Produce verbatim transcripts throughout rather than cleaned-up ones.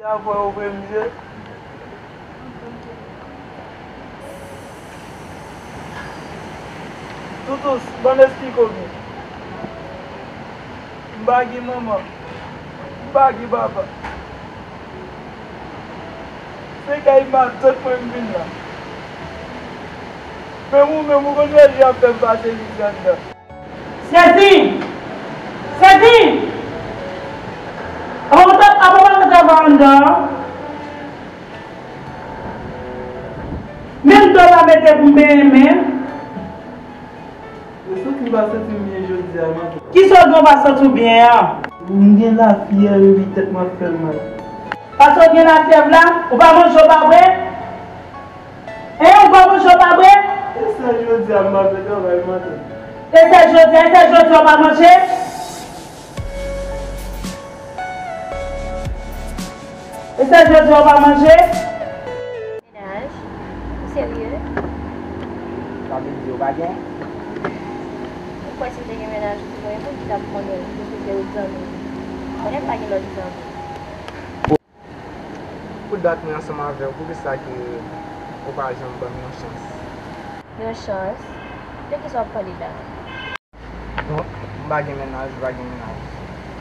Avwa ouvri m je. Toutous, ban m esplike w byen. M pa gen manman. M pa gen papa. Se kay matant mwen m vin la. Menm ou menm, ou konn jan y ap fè m pase mizè anndan. Sèdi! Sèdi! Apa w pa, apa w pa ka travay anndan an? Menm dlo w pa mete pou m benyen men. Yo santi m pa santi m byen jodi a, matant. Kisa w gen w pa santi w byen an? M gen lafyèv epi tèt mwen ap fè m mal. Paske w gen lafyèv la, ou pa manje, w pa bwè? Hein, ou pa manje, w pa bwè? E sèl jodi a m pa fè travay matant. E sèl jodi a, e sèl jodi a w pa manje? E sèl jodi a w pa manje? Mennaj? Ou serye? Sa vle di ou pa gen? Ou kwè si m te gen mennaj, ou te konn yon moun ki t ap konnen, ou te fè ou zanmi. Konnen m pa gen lòt zanmi. Pou dat mwen ansanm avè w, poukisa ke ou pa janm ban m yon chans? Yon chans? De kisa w ap pale la? Bon, m pa gen mennaj, ou pa gen mennaj.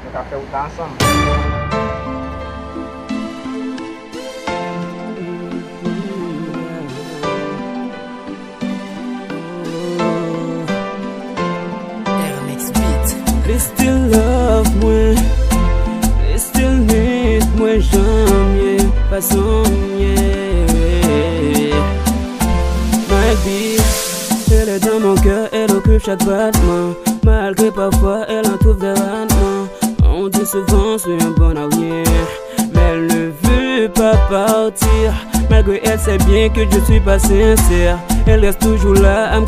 Nou ka fè wout la ansanm. Li still love mwen, li still need mwen jan m ye, fason m ye. My bitch, elle est dans mon cœur, elle occupe chaque battement. Malgré parfois elle en trouve des ratements. On dit souvent c'est un bon à rien, mais elle ne veut pas partir. Malgré elle sait bien que je suis pas sincère. Elle reste toujours là à me